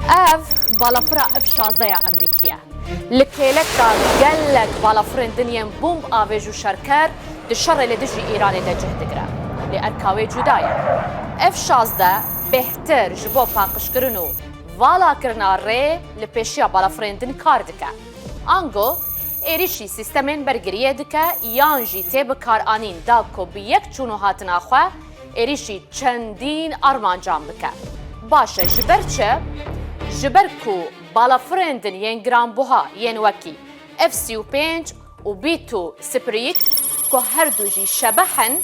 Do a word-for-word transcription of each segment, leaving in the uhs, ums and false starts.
Ev balafira F şazdeh ya Amerîkî ye. Li kêleka gelek balafirên din yên bomb avêj û şerker di şerê li dijî Îranê de cih digire. Lê erka wê cuda ye. F şazdeh bêhtir ji bo paqijkirin û valakirina rê li pêşiya balafirên din kar dike. Ango êrîşî sîstemên bergiriyê dike yan jî tê bikaranîn da ku bi yek çûn û hatina xwe êrîşî çendîn armancan bike. Baş e, ji ber çi? Ji ber ku balafirên din yên giranbuha yên wekî F sî û pênc û B two Spirit ku her du jî şebeh in,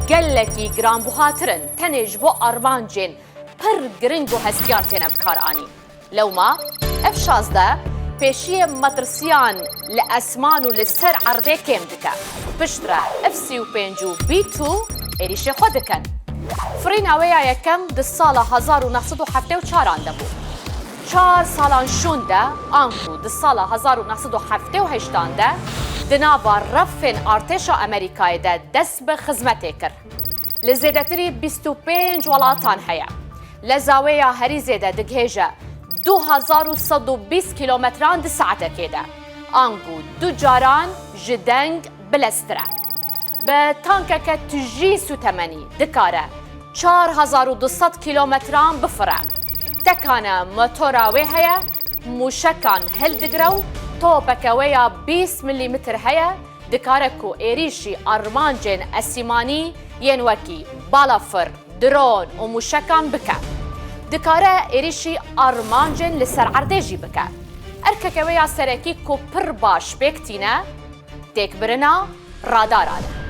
gelekî giranbuhatir in, tenê ji bo armancên pir giring û hestiyar têne bikaranîn. Lewma F şazdeh pêşiyê metirsiyan li esman û li ser erdê kêm dike. Piştre F sî û pênc û B two êrîşê xwe dikin. Firîna wê ya yekem di sala hezar û neh sed û heftê û çaran de bû. Çar salan şûn de, anku di sala hezar û neh sed û heftê û heştan de di nava refên artêşa Amerîkayê de dest bi xizmetê kir. Li zêdetirî bîst û pênc welatan heye. Leza wê ya herî zêde digihêje du hezar û sed û bîst kîlometran di saetekê de. Anku du caran ji deng bileztir e. Bi tankeke tijî sûtemenî dikare çar hezar û du sed kîlometran bifire. Tekane motora wê heye, mûşekan hildigire û topeke wê ya bîst milîmetr heye, dikare ku êrîşî armancên esîmanî yên wekî balafir, dron û mûşekan bike. Dikare êrîşî armancên li ser erdê jî bike. Erkeke wê ya serekî ku pir baş pêk tîne, têkbirina radaran e.